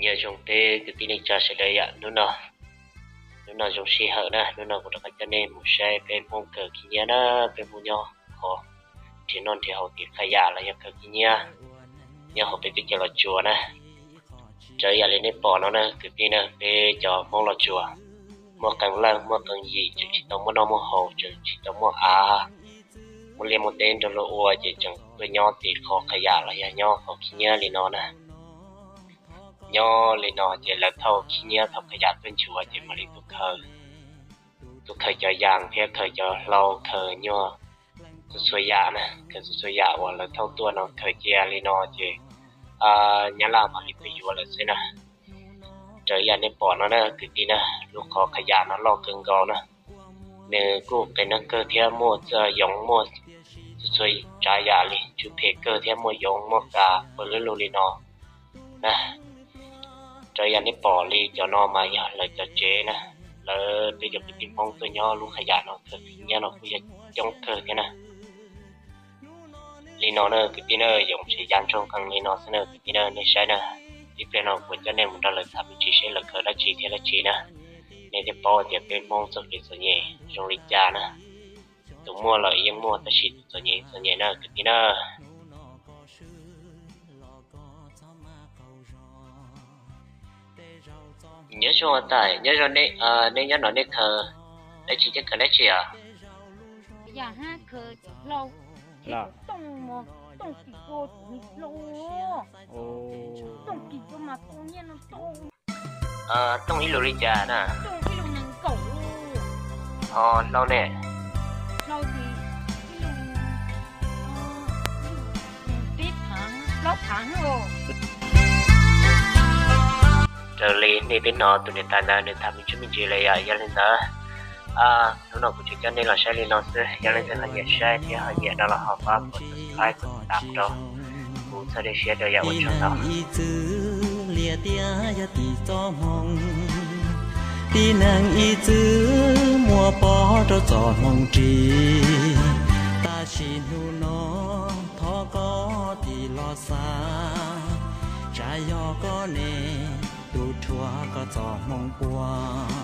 Nyob zoo peb kwv tij neej tsa sawv daws yom, hnub no, hnub no zoo sij hawm na, hnub no kuv rov qab coj nej mus saib peb Hmoob kawg khib nyiab na, peb Hmoob nyob qhov nrhiav noj nrhiav haus, kawg khib nyiab los yog kawg khib nyiab nyob hauv peb teb chaws Los Tsuas na. Raws yam li nej pom no na kwv tij na, peb cov Hmoob Los Tsuas muaj qee leej muaj qee yim tseem tsis tau muaj noj muaj haus, tseem tsis tau muaj av, muaj liaj muaj teb nrog luag ua ces tseem tuaj nyob tim qhov khib nyiab los yog nyob qhov khib nyiab li no na. Nyob li no ces lawv thauj khib nyiab thauj khib nyiab tuaj nchuav ces mam li tuaj khaws, tuaj khaws cov yas thiab khaws cov hlau, khaws nyuag txhua txhua yam na, khaws txhua txhua yam uas lawv thauj tuaj no khaws cia li no ces Nyab Laj mam li tuaj yuav lawm xwb na. Raws yam nej pom no na kwv tij na, lub qhov khib nyiab no loj kawg nkaus na. Nws kuj qias neeg kawg thiab muaj txoj yoov muaj txhua txhua tsav yam li tsw phem kawg thiab muaj yoov muaj kas pawg lug lug li no na. Raws yam nej pom li cov no mas yog lawv cov tsev na, lawv peb cov kwv tij Hmoob tuaj nyob lub khib nyiab no khaws khib nyiab no kuj yog coob kawg thiab na. Li no na kwv tij na, yoov tsev ya ntsoog qees li no xwb na kwv tij na, nej saib na. Tib pliag no kuv coj nej mus nrog lawv tham me ntsis seb lawv khaws dab tsi thiab dab tsi na. Nej thiaj paub tias peb Hmoob txoj kev txom nyem zoo li cas na. Tus muaj los yeej muaj tab sis tus txom nyem txom nyem na kwv tij na. Nyob zoo tais, nyob zoo, nej nyob no nej khaws dab tsi thiab khaws dab tsi os? Tooj ib lus li cas na? Ho hlau ne? Raws li nej peb hnov tus niam tais ntawd nws tham me ntsis me ntsis li yom, yog li ntawd hnub no kuv tsuas coj nej los saib li no xwb, yog leej twg ho nyiam saib thiab ho nyiam no los ho pab pub subscribe, pub tam rau kuv txhawb dej siab rau yam ua tsaug ntau. Ib txwm liam tias yog tim txoj hmoo, tib neeg ib txwm muab pov rau txoj hmoo ris, tab sis hnub no thov koj tig los xav, tsam yog koj ne tus rhuav koj txoj hmoo puag.